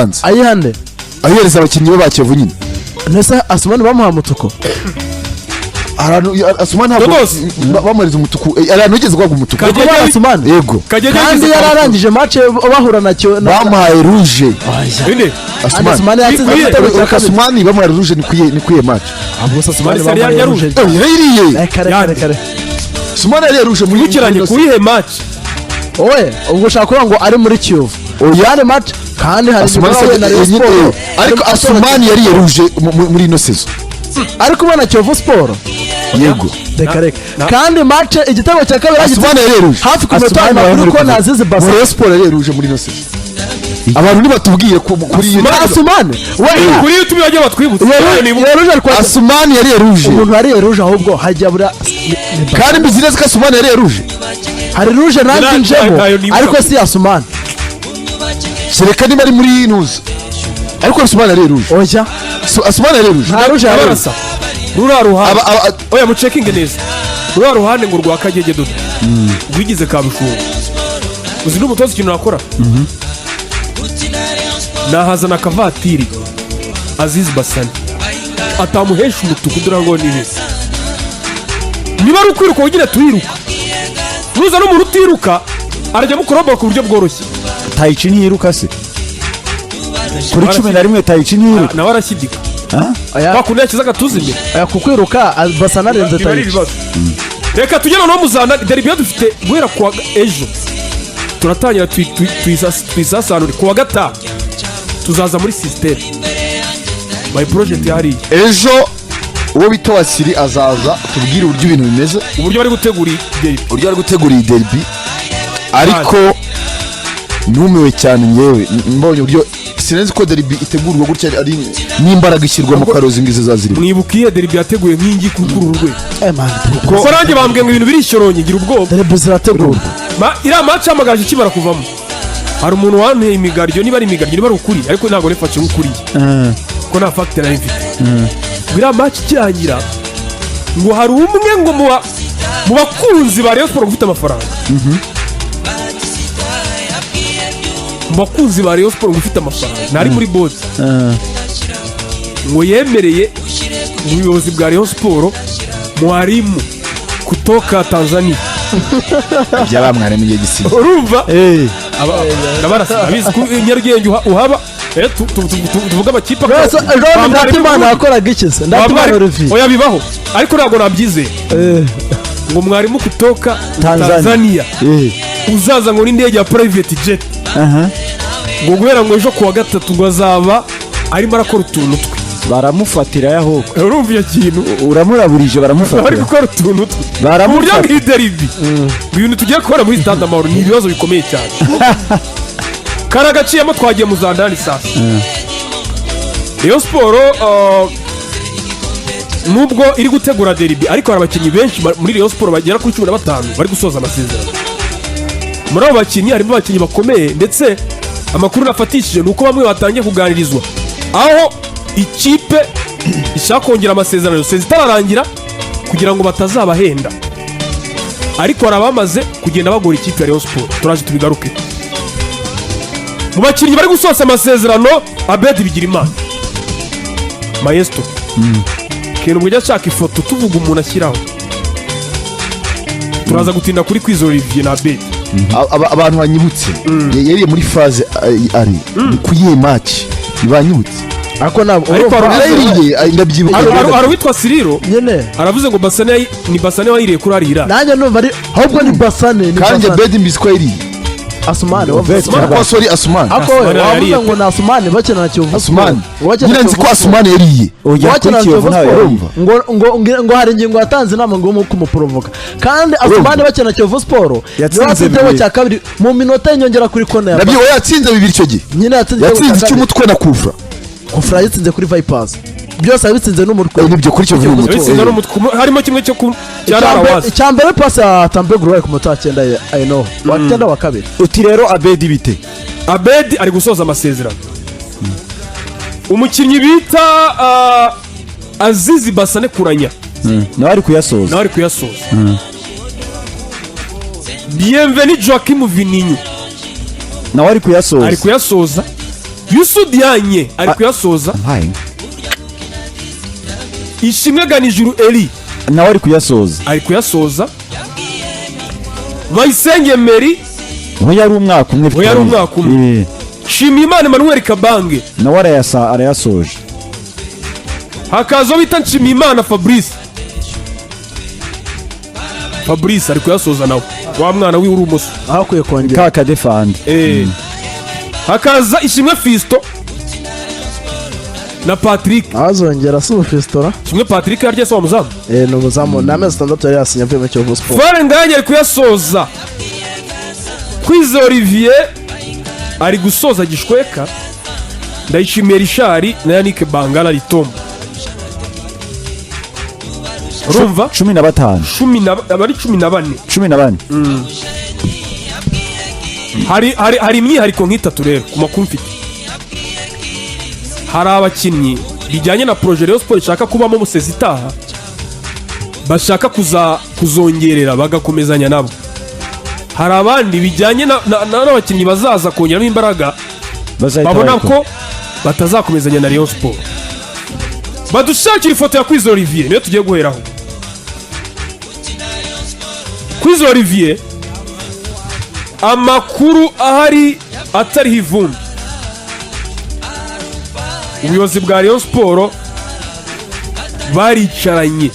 Yayitanze. Ayihane. Ayihereza abakinnyi be ba Kiyovu nyine. Ntese Asumani bamuha umutuku? Ahantu Asumani ntabwo Dodos. bamuhereza umutuku, hari ahantu yigeze guhabwa umutuku. Kagege. Kuba Asumani Yego. Kagege kandi yagize yari arangije match bahura na Kiyovu Bamuhaye rouge. Inde? Asumani. Asumani yatsinze igitego cya Reka, kabiri. Asumani bamuhaye rouge ni kuye match? Ahubwo se Asumani Marcel bamuhaye yari rouge? rouge. Yarayiriye. Reka, reka, reka, reka. Asumani yariye rouge muri Twibukiranye muri kuri ihe match? Wowe ubwo ushaka kuvuga ngo ari muri Kiyovu? Oya. Kandi match, kandi hari Asumani igikorwa na Rayon Sport. Ariko Asumani yariye rouge muri ino saison. Ari kumwe na Kiyovu Sport? Yego. Reka, reka. Na- Kandi match igitego cya kabiri Asumani yariye rouge. hafi ku minota Asumani ya bari kuri muri kona Azizi Basa. Rayon Sport yariye rouge muri ino saison. Abantu ntibatubwiye kuri iyo. Asumani we Kuri YouTube bajya batwibutsa. Iyo rouge ari kwa Asumani yariye rouge. Umuntu wariye rouge ahubwo hajya bura Kandi mbizi neza ko Asumani yariye rouge. Hari rouge nanjye njemo. Ntayo nibuka. Ariko si Asumani. Kereka niba ari muri nuza, ariko Asumani yariye rouge. Oya. Asumani yariye rouge. Nta rouge yariye. Abarasa ruriya ruhande. Oya, mucekinge neza ruriya ruhande ngo rwa Kagege Dodo rwigize kabushungu. Uzi n'umutoza ikintu nakora? Nahazana akavatiri Azizi Basane atamuhesha umutuku. Dore ngo ni niba ari ukwiruka wenyine turiruka, nuza n'umuntu utiruka arajya amukora ku buryo bworoshye. Tayici ntiyiruka se kuri 11? Tayici ntiyiruka? Nawe arashyidika. Oya. Kwa kundi yashyize agatuza imbere. Oya, kukwiruka Basane arenze Biba ari Tayici. ibibazo. Reka tujye noneho muzana derby yo dufite guhera kuwa ejo, turatangira tuyisasanure. Kuwa gatanu tuzaza muri système by project hariya. Ejo uwo bita Wasiri azaza tubwire uburyo ibintu bimeze. Uburyo bari gutegura iyi derby. Uburyo bari gutegura iyi derby. Ariko numiwe cyane ngewe mbonye uburyo, sinzi ko derby itegurwa gutya, ari n'imbaraga ishyirwamo karozi ngizo zazirimo. Mwibuka iyihe derby yateguye nk'ingi kuri uru rwego? Eh man. Kuko nanjye bambwiye ngo ibintu birishoronye, ngira ubwoba. Derby zirategurwa. Iriya match y'Amagaju ikimara kuvamo, hari umuntu wanteye imigaryo, niba ari imigaryo, niba ari ukuri, ariko ntabwo nifashe nk'ukuri njye, kuko nta fact nari mfite, ngo iriya match ikirangira ngo hari umwe ngo mu bakunzi ba Rayon Sport ufite amafaranga, mu bakunzi ba Rayon Sport ngo ufite amafaranga ntari muri board, ngo yemereye ubuyobozi bwa Rayon Sport mwarimu kutoka Tanzania. Byaba mwarimu igihe gisiga. Urumva ndabarasa abizi ko i Nyarugenge uhaba. Tuvuge amakipe Rwose ejo Ndatimana yakoraga iki se, Ndatimana Olivier? Oya, bibaho, ariko ntabwo nabyizeye. Ngo mwarimu kutoka Tanzania. Tanzania uzaza ngo n'indege ya private jet, ngo guhera ngo ejo kuwa gatatu ngo azaba arimo arakora utuntu twe. Baramufatira ahubwo. Urumva iyo kintu? Uramuraburije. Bari Baramufatira. gukora utuntu twe ku buryo Baramufata. nk'iyi derby, ibintu tugiye gukora muri Stade Amahoro ni ibibazo bikomeye cyane. Karagaciyemo, twagiye mu za ndani. Sasa Rayon Sport, nubwo iri gutegura derby, ariko hari abakinnyi benshi muri Rayon Sport bagera kuri 15 bari gusoza amasezerano. Muri abo bakinnyi harimo abakinnyi bakomeye, ndetse amakuru nafatishije ni uko bamwe batangiye kuganirizwa aho ikipe ishaka kongera amasezerano yose itararangira kugira ngo batazabahenda. Ariko hari abamaze kugenda bagora ikipe ya Rayon Sport, turaje tubigaruke. Mu bakinnyi bari gusoza amasezerano, Abedi Bigirimana Maestro, kintu ubwo ujya ashaka ifoto tuvuga umuntu ashyiraho, turaza gutinda kuri Kwizera Olivier na Abedi. Abantu banyibutse yariye muri phase ari ni ku yihe match? Ntibanyibutse. Ariko ntabwo Ariko urumva Yarayiriye, ndabyibuka. Hari uwitwa Siriro nyine. aravuze ngo Basane ni Basane wayiriye kuri ariya. Nanjye numva ari ahubwo ni Basane, ni Kandi Basane. Bedi mbizi ko yariye. Asumani wavuze. Asumani. Ko sorry, Asumani. Ako we Asumani wavuze yariye. ngo ni Asumani bakina na Kiyovu Asumani. Sport. Bakina Nyine na nzi ko Kiyovu Sport. Asumani yariye. Ujya kuri Wakina na Kiyovu Kiyovu ntawe. Sport. Urumva? Ngo hari ingingo yatanze inama ngo yo kumuprovoka, kandi Asumani bakina na Kiyovu Sport Yatsinze niwe watsinze igitego bibiri. cya kabiri mu minota y'inyongera kuri kona ya Nabyo we yatsinze bibiri icyo gihe. Nyine yatsinze igitego Yatsinze cya kabiri. icy'umutwe na kufra. Kufra yatsinze kuri Vipers, byose yabitsinze n'umutwe. Nibyo, kuri Kiyovu n'umutwe. Yabitsinze n'umutwe, harimo kimwe cyo ku cya Rawazi. Icya mbere pasi ya Tambe Gloire ku munota wa cyenda, I know, wa cyenda wa kabiri. Uti rero Abedi bite? Abedi ari gusoza amasezerano. Umukinnyi bita Azizi Basane Kuranya nawe ari kuyasoza. Nawe ari kuyasoza. Bienvenu Joaquim Vininho Nawe ari kuyasoza. Ari kuyasoza. Youssou Diagne ari kuyasoza. Mpaye. Ishimwe Ganijuru Eli Nawe ari kuyasoza. Ari kuyasoza. Bayisenge Meri. We yari umwaka umwe. We yari umwaka umwe. Nshimiyimana Emmanuel Kabange. Nawe arayasoje. Hakaza uwo bita Nshimiyimana Fabrice. Fabrice ari kuyasoza nawe, wa mwana w'ibumoso. Aho akwiye kongera. Ka kadefande. Hakaza Ishimwe Fisto na Patrick. Azongera si ubufisitora. Ishimwe Patrick yarya se wa muzamu? Ni umuzamu, ni amezi 6 yari yasinye avuye muri Kiyovu Sport. Fare Nganya ari kuyasoza. Kwizera Olivier ari gusoza gishweka. Ndayishimiye Richard na Yannick Bangala Litombo, urumva? 15. Cumi na, abari 14. 14. Hari imyihariko nk'itatu rero ku makuru mfite. Hari abakinnyi bijyanye na projet Rayon Sport ishaka kubamo mu saison itaha, bashaka kuzongerera bagakomezanya nabo. Hari abandi bijyanye n'abakinnyi bazaza kongeramo imbaraga, Bazahita babona bayikora. ko batazakomezanya na Rayon Sport. Badushakira ifoto ya Kwizera Olivier, niyo tugiye guheraho. Kwizera Olivier, amakuru ahari atariho ivumbi, ubuyobozi bwa Rayon Sport baricaranye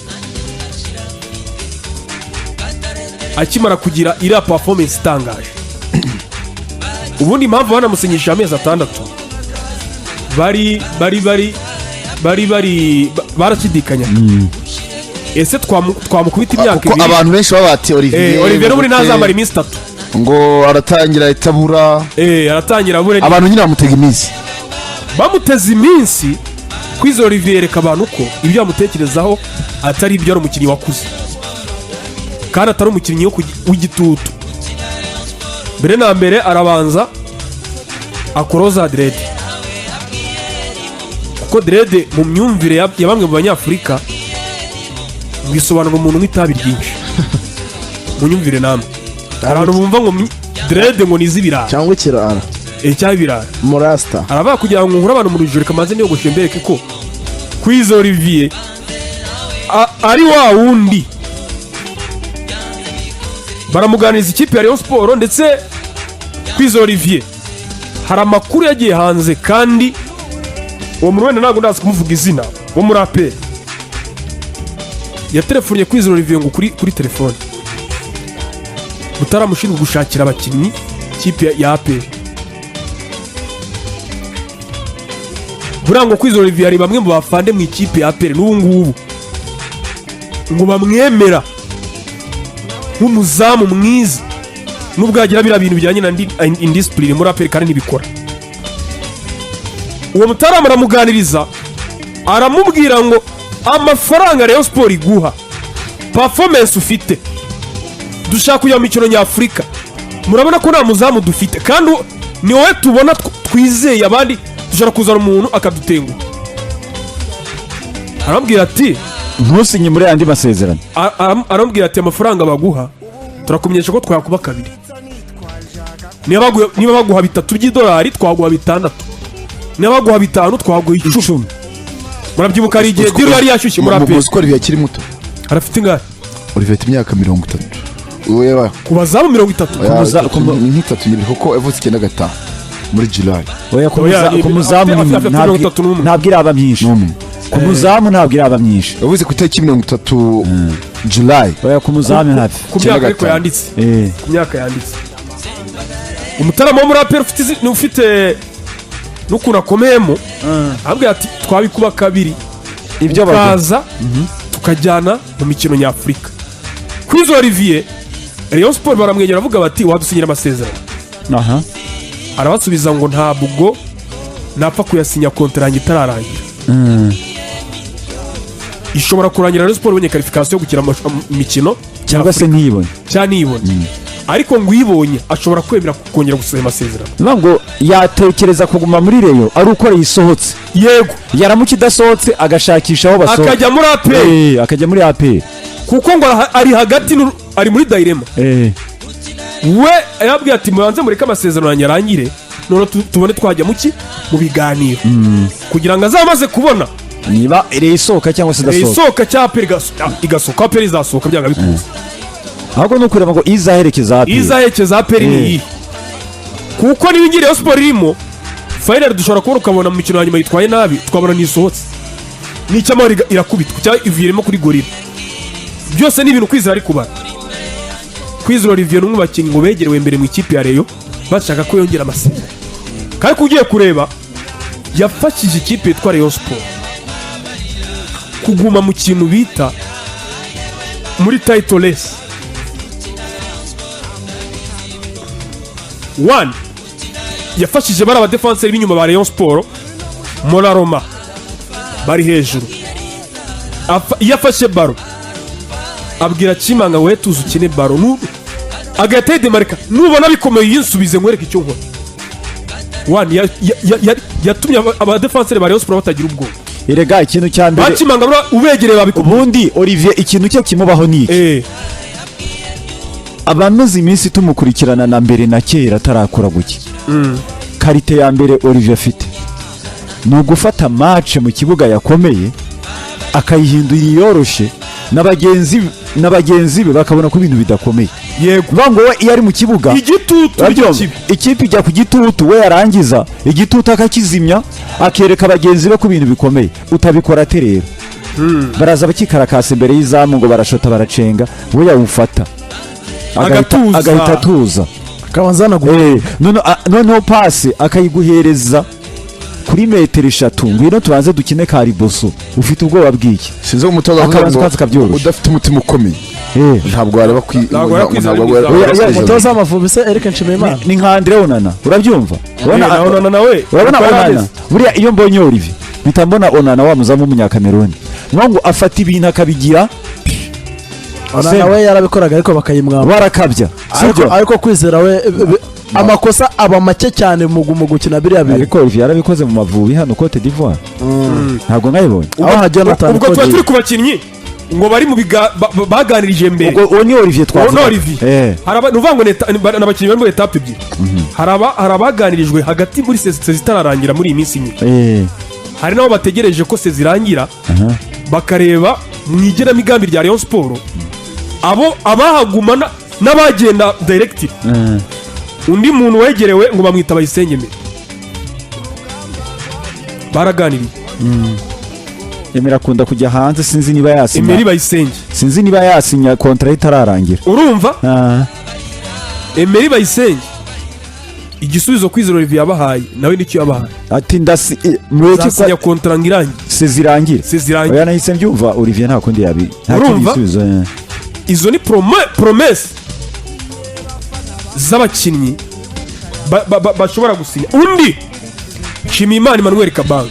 akimara kugira iriya performance itangaje. Ubundi impamvu banamusinyishije amezi 6, bari barashidikanya: ese twamukubita imyaka Kuko 2? abantu benshi baba bati Olivier Olivier n'ubundi ngo ntazamara iminsi 3. Ngo aratangira ahita abura. Aratangira abure. Abantu nyine bamutega iminsi. Bamuteze iminsi. Kwizera Olivier yereka abantu ko ibyo bamutekerezaho atari ibyo, ari umukinnyi wakuze kandi atari umukinnyi w'igitutu. Mbere na mbere arabanza akoroza dread, kuko dread mu myumvire ya bamwe mu Banyafurika ngo isobanura umuntu nk'itabi ryinshi. Mu myumvire namwe, hari abantu bumva ngo dread ngo ni iz'ibirara. Cyangwa ikirara. Cyangwa ibirara. Murasita. Aravuga: kugira ngo nkure abantu mu rujijo, reka manze niyogoshe mbereke ko Kwizera Olivier ari wa wundi. Baramuganiriza ikipe ya Rayon Sport. Ndetse Kwizera Olivier, hari amakuru yagiye hanze, kandi uwo muntu wenda ntabwo ndazi kumuvuga izina, wo muri APR, yaterefonnye Kwizera Olivier ngo kuri telefone mutaramushinzwe gushakira abakinnyi ikipe ya APR. Buriya ngo Kwizera Olivier, hari bamwe mu bafande mu ikipe ya APR n'ubu ngubu ngo bamwemera nk'umuzamu mwiza, nubwo yagira biriya bintu bijyanye na indiscipline muri APR kandi ntibikora. Uwo mutaramu aramuganiriza, aramubwira ngo amafaranga Rayon Sport iguha, performance ufite, dushaka kujya mu mikino nyafurika, murabona ko nta muzamu dufite kandi ni wowe tubona twizeye, abandi dushobora kuzana umuntu akadutenguha. Aramubwira ati Ntusinye muri andi masezerano. Aramubwira ati: amafaranga baguha turakumenyesha ko twakuba kabiri. Niba baguha 3 by'idolari, twaguha 6. Niba baguha 5, twaguha 10. Murabyibuka, hari igihe deal yari yashyushye muri APR. Muzi ko Olivier akiri muto? Arafite ingahe? Olivier afite imyaka 30. Oya. Ku bazamu 30? Oya, Kumuza- ni nk'itatu n'ibiri, kuko yavutse 95 muri July. Oya, ku Oya, ku muzamu afite 31. ntabwo iraba myinshi. N'umwe. Ku muzamu ntabwo iraba myinshi. Yavuze ku itariki 30 July. Oya, ku muzamu ntabwo. Ku myaka ariko 95. yanditse. Ku myaka yanditse. Umutarama wo muri APR ufite ufite n'ukuntu akomeyemo, arambwira ati: twabikuba kabiri, Ibyo baguha. tukaza tukajyana mu mikino nyafurika. Kwizera Olivier, Rayon Sport baramwegera, bavuga bati: wadusinyira amasezerano? Arabasubiza ngo: ntabwo napfa kuyasinya, contrat yanjye itararangira. Ishobora kurangira Rayon Sport ibonye qualification yo gukina imikino Cyangwa se ntiyibone. Cyangwa ntiyibone, ariko ngo uyibonye ashobora kwemera kongera gusinya amasezerano. Niyo ngo yatekereza kuguma muri Rayon ari uko yisohotse. Yego. Yaramuka idasohotse, agashakisha aho basohoka. Akajya muri APR. Akajya muri APR. Kuko ngo ari hagati ari muri dilemma. We yabwiye ati: mubanze mureke amasezerano yanjye arangire. Noneho tubone twajya mu biganiro kugira ngo azamaze kubona niba Rayon isohoka cyangwa se idasohoka. Isohoka cya APR igasohoka, APR izasohoka byanga bikunze. Ahubwo ni ukureba ngo izaherekeza APR. Izaherekeza APR ni iyihe? Kuko niba ngiyi Rayon Sport irimo final, dushobora kubona ukabona mu mikino ya nyuma yitwaye nabi, tukabona ntisohotse, n'icyamahoro irakubitwa cyangwa iviremo kuri Gorilla. Byose ni ibintu Kwizera ari kubara. Kwizera Olivier ni umwe mu bakinnyi ngo begerewe mbere mu ikipe ya Rayon, bashaka ko yongera amasezerano, kandi ko ugiye kureba yafashije ikipe yitwa Rayon Sport kuguma mu kintu bita muri title race. One, yafashije bari abadefanseri b'inyuma ba Rayon Sport, Moraroma bari hejuru. Iyo afashe ballon abwira Chimanga: "We tuzi ukine ballon." Agahita yidemarika: "Nubona bikomeye yinsubize nkwereke icyo nkora." One, yatumye abadefanseri ba Rayon Sport batagira ubwoba. Erega ikintu cya mbere, Bacimanga buriya ubegereye babikubwira. Ubundi Olivier ikintu cye kimubaho ni iki? Abamaze iminsi tumukurikirana na mbere na kera atarakura guke, qualité ya mbere Olivier afite ni ugufata match mu kibuga yakomeye akayihindura iyoroshye, na bagenzi be bakabona ko ibintu bidakomeye. Bivuga ngo we iyo ari mu kibuga, Igitutu nicyo urabyumva? kibi. Ikipe ijya ku gitutu, we yarangiza igitutu akakizimya, akereka bagenzi be ko ibintu bikomeye. Utabikora ate rero? Baraza bakikarakasa imbere y'izamu ngo barashota, baracenga, we yawufata Agatuza. Agahita atuza. Akabanza yanaguha. Noneho pasi akayiguhereza kuri metero 3: "Ngwino tubanze dukine kariboso, ufite ubwoba bw'iki?" Sinzi umutoza avuga Akabanza ngo utwatsi kabyoroshye. udafite umutima ukomeye ntabwo wareba Ntabwo wareba kwizera ntabwo ari wareba Oya, oya, kwizera. Umutoza w'Amavubi se, Eric Nshimiyimana? Ni nka Andre Onana, urabyumva? Urabona Na Onana nawe urabona uko yari Onana ameze. Buriya iyo mbonye Olivier mpita mbona Onana wa muzamu w'Umunyakameruni. Ni ngo afata ibintu akabigira Onana we yarabikoraga ariko bakayimwamba. Barakabya. Ariko sibyo? Ariko Kwizera we amakosa aba make cyane mu gukina biriya bintu. Ariko Olivier yarabikoze mu Mavubi hano Cote d'Ivoire, ntabwo nkayibonye. Aho nka Jonathan Ubwo tuba Kodji. turi ku bakinnyi ngo bari mu baganirije mbere. Ubwo uwo ni Olivier Uwo twavuga. ni Olivier. Hari ni ukuvuga ngo ni abakinnyi bari muri étape ebyiri. Hari abaganirijwe hagati muri saison itararangira muri iyi minsi nyine, hari n'abo bategereje ko saison irangira bakareba mu igenamigambi rya Rayon Sport abo abahaguma n'abagenda direct. Undi muntu wegerewe ngo bamwita Bayisenge Emery, baraganiriye. Emery akunda kujya hanze, sinzi niba yasinya. Emery Bayisenge. Sinzi niba yasinya contrat itararangira. Urumva? Ah. Emery Bayisenge, igisubizo Kwizera Olivier yabahaye nawe nicyo yabahaye. Ati ndasi mureke Zasinya contrat ngo irangiye. Saison irangire. Saison irangiye. Oya, nahise mbyumva, Olivier nta kundi yabi, nta kindi Urumva? gisubizo. Izo ni promesse z'abakinnyi bashobora gusinya. Undi, Nshimiyimana Emmanuel Kabanga.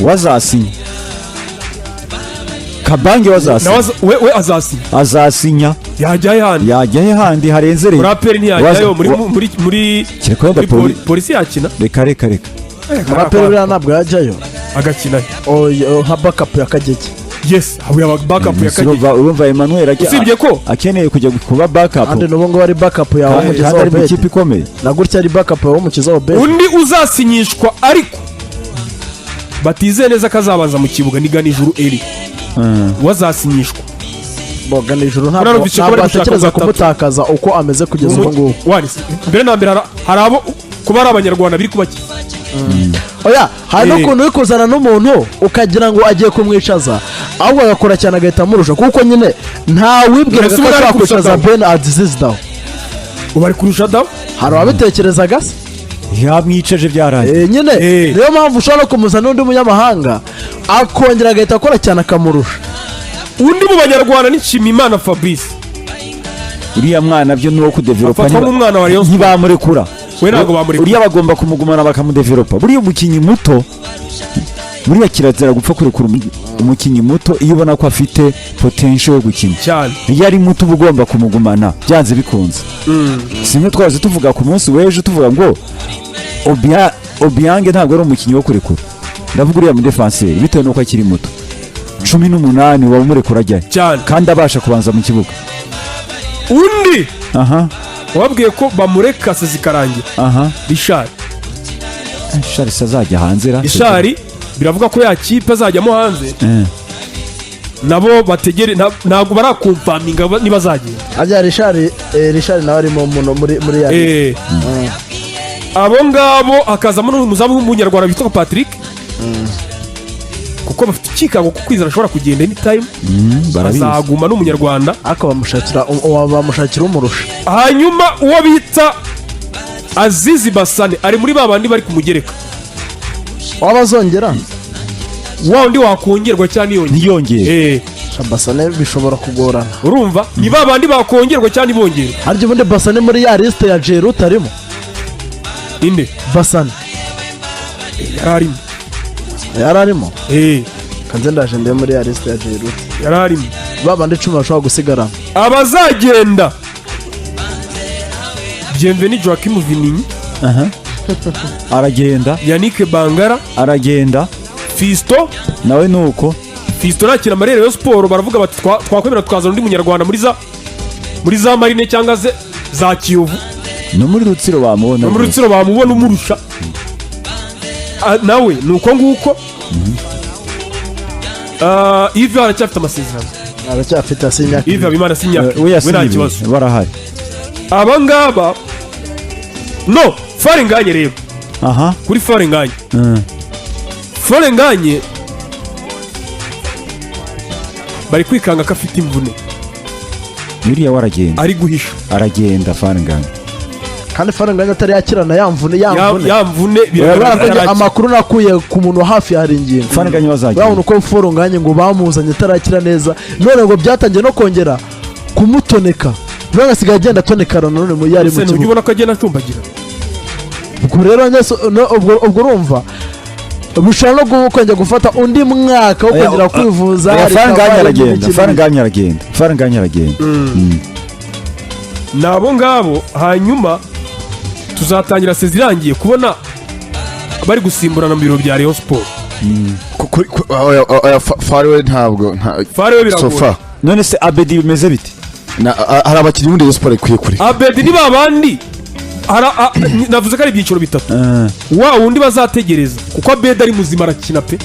Wazasinya Kabange? Nawe Wazasinya. We azasinya. Azasinya. Yajyayo handi. Yajyayo handi harenze Muri rero. APR ntiyajyayo, muri muri Kereka wenda muri Polisi yakina. Reka, reka, reka. Muri APR buriya ntabwo yajyayo. Agakina. Oya, nka backup ya Kagege. Yes, aho yaba backup ya Kagege. Urumva Emmanuel Usibye ko akeneye kujya kuba backup. Kandi n'ubu ngubu ari backup yawe kandi Umukiza kandi ari mu Obedi. ikipe ikomeye. Na gutya ari backup yawe Umukiza Obedi. Undi uzasinyishwa ariko batizeye neza ko azabanza mu kibuga ni Ganijuru Eri wazasinyishwa. Boga nijoro ntabwo Urarumvise ko ntabwo bari gushaka atekereza gatatu. kumutakaza uko ameze kugeza ubu ngubu. Wani, mbere na mbere hari abo kuba ari Abanyarwanda biri kubakiza. Oya, hari n'ukuntu uri kuzana n'umuntu ukagira ngo agiye kumwicaza, ahubwo agakora cyane agahita amurusha, kuko nyine nta wibwiraga Mbese ko ubu ari ashobora kurusha kwicaza Dawo? Ben Aziz Dawo. Ubu ari kurusha Dawo. Hari uwabitekerezaga se? Yamwicaje, byarangiye. Nyine niyo mpamvu ushobora no kumuzana n'undi munyamahanga akongera agahita akora cyane akamurusha. Undi mu Banyarwanda ni Nshimiyimana Fabrice. Uriya mwana byo ni uwo kudevelopa. Afatwa nk'umwana wa Rayon Sports. Ntibamurekura. We ntabwo bamurekura. Uriya bagomba kumugumana bakamudevelopa. Buriya umukinnyi muto, buriya kirazira gupfa kurekura umukinnyi muto iyo ubona ko afite potential yo gukina. Cyane. Iyo ari muto uba ugomba kumugumana byanze bikunze. Simwe twahoze tuvuga ku munsi w'ejo, tuvuga ngo Obiange ntabwo ari umukinnyi wo kurekura, ndavuga uriya mudefanseri, bitewe n'uko akiri muto, 18, waba umurekura ajyayo? Cyane. Kandi abasha kubanza mu kibuga. Undi Aha. Wababwiye ko bamureka se zikarangira. Richard. Richard se azajya hanze ra? Richard biravuga ko ya kipe azajyamo hanze. Nabo bategere, ntabwo baraconfirminga niba azagenda. Ajya Richard, Richard nawe arimo muno muri ya Abo ngabo, hakazamo n'umuzamu w'umunyarwanda witwa Patrick, kuko bafite ikikango ko Kwizera ashobora kugenda anytime. Barabizi. Azaguma n'umunyarwanda. Ariko bamushakira umurusha. Hanyuma uwo bita Azizi Basane ari muri ba bandi bari kumugereka. Waba azongera. Wa wundi wakongerwa cyangwa ntiyongere. Ntiyongere. Basane bishobora kugorana. Urumva ni ba bandi bakongerwa cyangwa ntibongerwe. Harya ubundi Basane muri ya lisite ya Jerut arimo? Inde? Basane. Yari arimo. Yari arimo. Eh. Kanze ndaje ndebe muri ya lisite ya Jerut. Yari arimo. Ba bandi 10 bashobora gusigarana. Abazagenda: Bienvenu Joachim Vininyi. Aha. Aragenda. Yannick Bangara. Aragenda. Fisto. Nawe ni uko. Fisto nakina muri Rayon Sport, baravuga bati twakwemera tukazana undi munyarwanda muri za Marine cyangwa se za Kiyovu. No muri Rutsiro bamubona. No muri Rutsiro bamubona umurusha. Ah, nawe ni uko nguko. Ah, Yves aracyafite amasezerano. Aracyafite, hasi y'imyaka Yves 2. Habimana si imyaka We we nta yasinye kibazo. barahari. Aba ngaba no Farenganye rero. Kuri Farenganye, Farenganye bari kwikanga ko afite imvune. Buriya waragenda. Ari guhisha. Aragenda Farenganye. Kandi Faranganya atari yakirana ya mvune, ya mvune. Ya mvune Kubera biragaragara ko njye atarakira. Amakuru nakuye ku muntu hafi ya Haringingo, Farenganye bazagenda. urabona uko Forunganye ngo bamuzanye atarakira neza, none ngo byatangiye no kongera kumutoneka, none asigaye agenda atonekara none mu yari Ese mu ntujya kibuga. ubona ko agenda acumbagira? Ubwo rero ubwo urumva bishobora no kongera gufata undi mwaka wo kongera kwivuza. Oya, rikava Faranganya ari aragenda. imikino. Faranganya aragenda, Faranganya aragenda. Ni abo ngabo. Hanyuma tuzatangira saison irangiye kubona bari gusimburana mu biro bya Rayon Sport. Oya, Fare we ntabwo Fare we biragoye. Sofa. None se Abedi bimeze bite? Hari abakinnyi muri Rayon Sport ikwiye kureka. Abedi ni babandi navuze ko ari ibyiciro bitatu. Wa wundi bazategereza, kuko Abedi ari muzima arakina pe,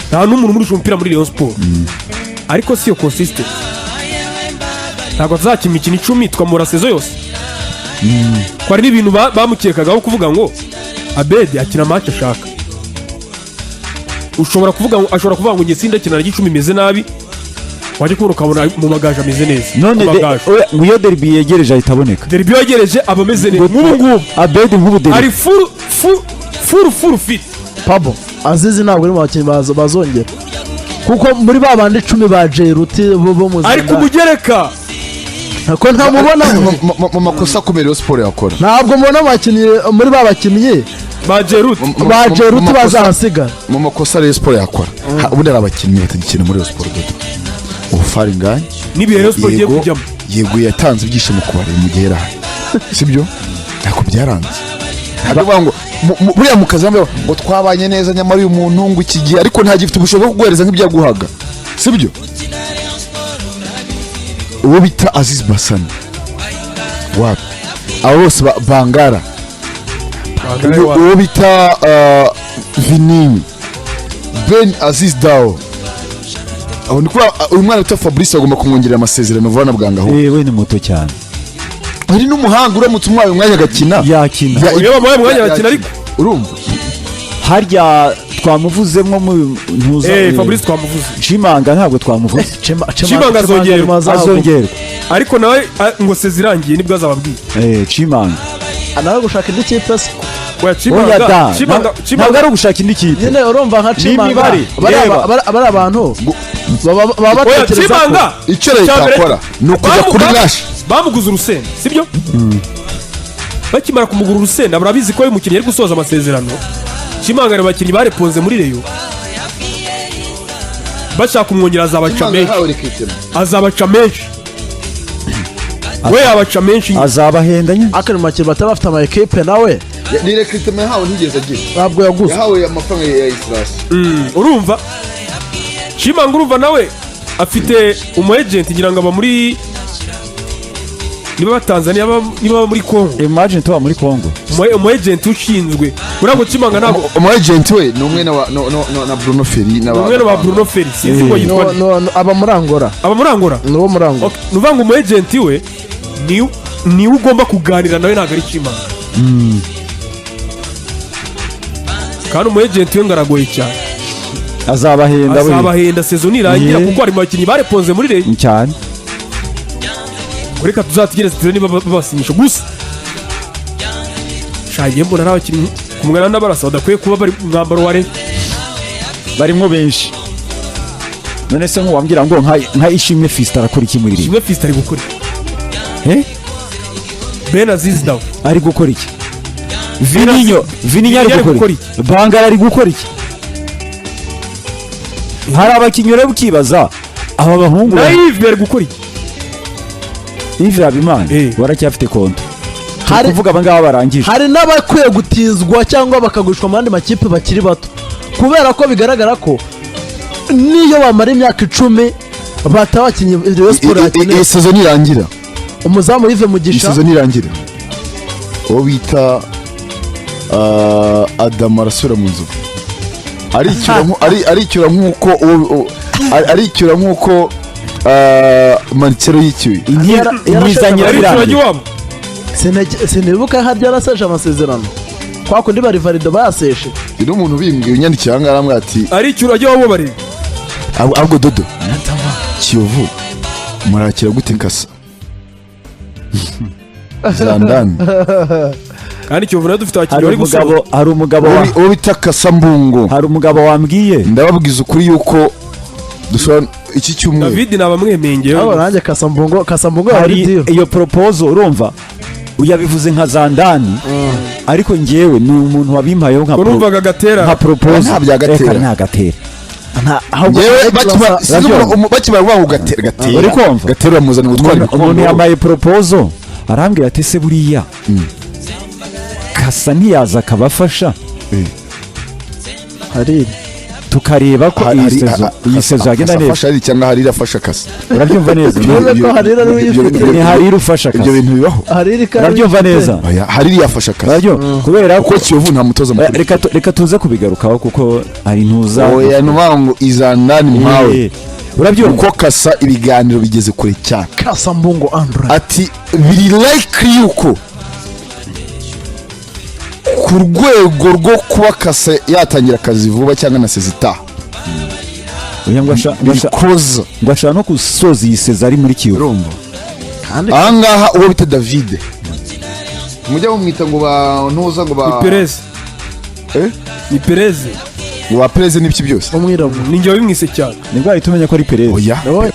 nta n'umuntu umurusha umupira muri Rayon Sport, ariko si iyo consistent. Ntabwo tuzakina imikino 10 tukamura saison yose, ko hari n'ibintu bamukekagaho kuvuga ngo Abedi akina match ashaka. Ushobora kuvuga ngo ashobora kuvuga ngo njye sindakina na Gicumbi imeze nabi, wajya kubona ukabona mu Magaju ameze neza. None Mu Magaju. Oya, ngo iyo derby yegereje ahita aboneka. Derby yegereje aba ameze neza nk'ubu ngubu. Abedi nk'ubu derby Ari full full full full fit. Pabo Azizi ntabwo uri mu bakinnyi bazongera, kuko muri ba bandi 10 ba Jeruti bo mu Ari ku mugereka. Ko ntamubonamo. Mu makosa akomeye Rayon Sport yakora, Ntabwo mubona abakinnyi muri ba bakinnyi ba Jeruti. Ba Jeruti bazahasigara. Mu makosa Rayon Sport yakora, ubundi hari abakinnyi batagikina muri Rayon Sport dodo ubu Faringanye. N'ibihe Rayon Sport igiye Yego, kujyamo. Yego, yatanze ibyishimo ku bareba mu gihe yari ahari, sibyo? Ntabwo byaranze. Ntabwo bavuga ngo buriya mu kazi bamwe ngo twabanye neza, nyamara uyu muntu ngo iki gihe ariko ntagifite ubushobozi bwo kuguhereza nk'ibyo yaguhaga, sibyo? Uwo bita Aziz Basane wapi, abo bose Bangara, uwo bita Vinini Ben Aziz Dao, aho ni kuba uyu mwana witwa Fabrice agomba kumwongerera amasezerano vuba na bwangaho. We ni muto cyane. Hari n'umuhanga, uramutse umuhaye umwanya agakina. Yakina. Iyo bamuhaye umwanya arakina ariko. Urumva. Harya twamuvuzemo mu ntuza? Fabrice twamuvuze. Chimanga ntabwo twamuvuze. Chimanga azongerwa. Azongerwa. Ariko nawe ngo saison irangiye nibwo azababwiye. Chimanga. Nawe gushaka indi kipe se? Oya. Oya Chimanga da. Chimanga Ntabwo Chimanga ari ugushaka indi kipe. Nyine urumva nka Chimanga N'imibare, reba. bariya abantu baba Oya. batekereza ko Chimanga Icyo leta icya mbere yakora ni ukujya kuri Rash. Bamuguze urusenda, sibyo? Bakimara kumugura urusenda, barabizi ko uyu mukinnyi ari gusoza amasezerano. Chimanga ari abakinnyi bareponze muri Rayon bashaka kumwongera, azabaca menshi, azabaca menshi, we yabaca menshi. Azabahenda nyine. Akari mu bakinnyi bataba bafite ama ekipe nawe. Ni recruitment yahawe, ntigeze agira. Ntabwo yaguze. Yahawe amafaranga ya isirasi. Urumva Chimanga, urumva nawe afite umu agent, ngira ngo aba muri Niba Tanzania, niba baba muri Congo. Imagine tuba muri Congo. Umu agent ushinzwe uriya ngo Chimanga ntabwo Umu agent we ni umwe na Bruno Ferry. Ni umwe na Bruno Ferry, sinzi ko yitwa No, no, no, aba muri Angola. Aba muri Angola. Ni uwo muri Angola. Okay, ni ukuvuga ngo umu agent we niwe ugomba kuganira nawe, ntabwo ari Chimanga. Kandi umu agent we ngo aragoye cyane. Azabahenda buriya. Azabahenda saison nirangira, kuko hari mu bakinnyi bareponze muri Rayon. Cyane. Reka tuzategereze turebe niba babasinyisha. Gusa shagiye mbona ari abakinnyi ku mwana n'abarasa badakwiye kuba bari mu mwambaro wa Rayon. Barimo benshi. None se nk'uwambwira ngo nka Ishimwe Fiston arakora iki muri Rayon? Ishimwe Fiston ari gukora Eh? Ben Aziz Dawe. Ari gukora iki? Vininho, Vininho ari ari gukora gukora iki? Bangara ari gukora iki? Hari abakinnyi rero ukibaza aba bahungu Na Yves ari gukora iki? Yves Habimana waracyafite konto. Turi kuvuga aba ngaba barangije. Hari n'abakwiye gutizwa cyangwa bakagurishwa mu yandi makipe bakiri bato, kubera ko bigaragara ko niyo bamara imyaka 10 bataba abakinnyi Rayon Sport yakeneye. Iyi saison nirangira, Umuzamu Yves iyi Mugisha. saison nirangira, uwo bita Adamu arasubira mu nzu, aricyura nk'uko Marcelo yicyuye. Intizanyo Ari irarangiye. ikibazo iwabo. Sinibuka harya yaraseje amasezerano kwa kundi bari varido bayaseshe. Ni n'umuntu ubimbwiye, unyandikiye aha ngaha, arambwira ati Ari icyurage iwabo bareba. Ahubwo dodo Kiyovu murakira gute kasa Zandani? Kandi Kiyovu nayo dufite abakinnyi Hari bari gusohoka. umugabo, hari umugabo Uwo bita Kasa Mbungo. Hari umugabo wambwiye. Ndababwiza ukuri yuko dushobora iki cyumweru. David nabamwemeye ngewe. Abo nanjye Kasambungo, Kasambungo yari Hari deal. Iyo proposal urumva uyabivuze nka Zandani, ariko ngewe ni umuntu wabimpayeho nka Ngo numvaga Gatera. Nka proposal. Nta bya Gatera. Reka, nta Gatera. Nta ahubwo Yewe, sinzi bakimara kuvuga ngo Gatera, Gatera, Uri kumva? Gatera uramuzana gutwara Umuntu ibikombe. yambaye proposal, arambwira ati: "Se buriya Kasa ntiyaza akabafasha?" Hariri. Tukareba ko iyi saison, iyi saison yagenda neza. Afasha Hariri cyangwa Hariri afasha Kasa? Urabyumva neza? Bivuze ko Hariri ari we uyifite. Ni Hariri ufasha Ibyo Kasa. bintu bibaho. Hariri kandi Urabyumva neza? Oya, Hariri yafasha Kasa. Urabyumva kubera ko Kuko Kiyovu nta mutoza mukuru. Reka tuze kubigarukaho kuko hari ntuza. Oya, ni ukuvuga ngo izandani mpawe Urabyumva? Kuko Kasa ibiganiro bigeze kure cyane. Kasambungo Andre. Ati biri likely yuko ku rwego rwo kuba Kasa yatangira akazi vuba cyangwa na saison itaha. Oya, Bikoza. ngo ashaka no gusoza iyi saison ari muri Kiyovu. Urumva? Kandi Ahangaha uwo bita David, mujya mumwita ngo ba ntuza ngo ba Ni Perez. Eh? Ni Perez. Ngo ba Perez n'ibiki byose. Umwirabura. Ni njye wabimwise cyane. Nibwo wahita umenya ko ari Perez. Oya. Nabonye.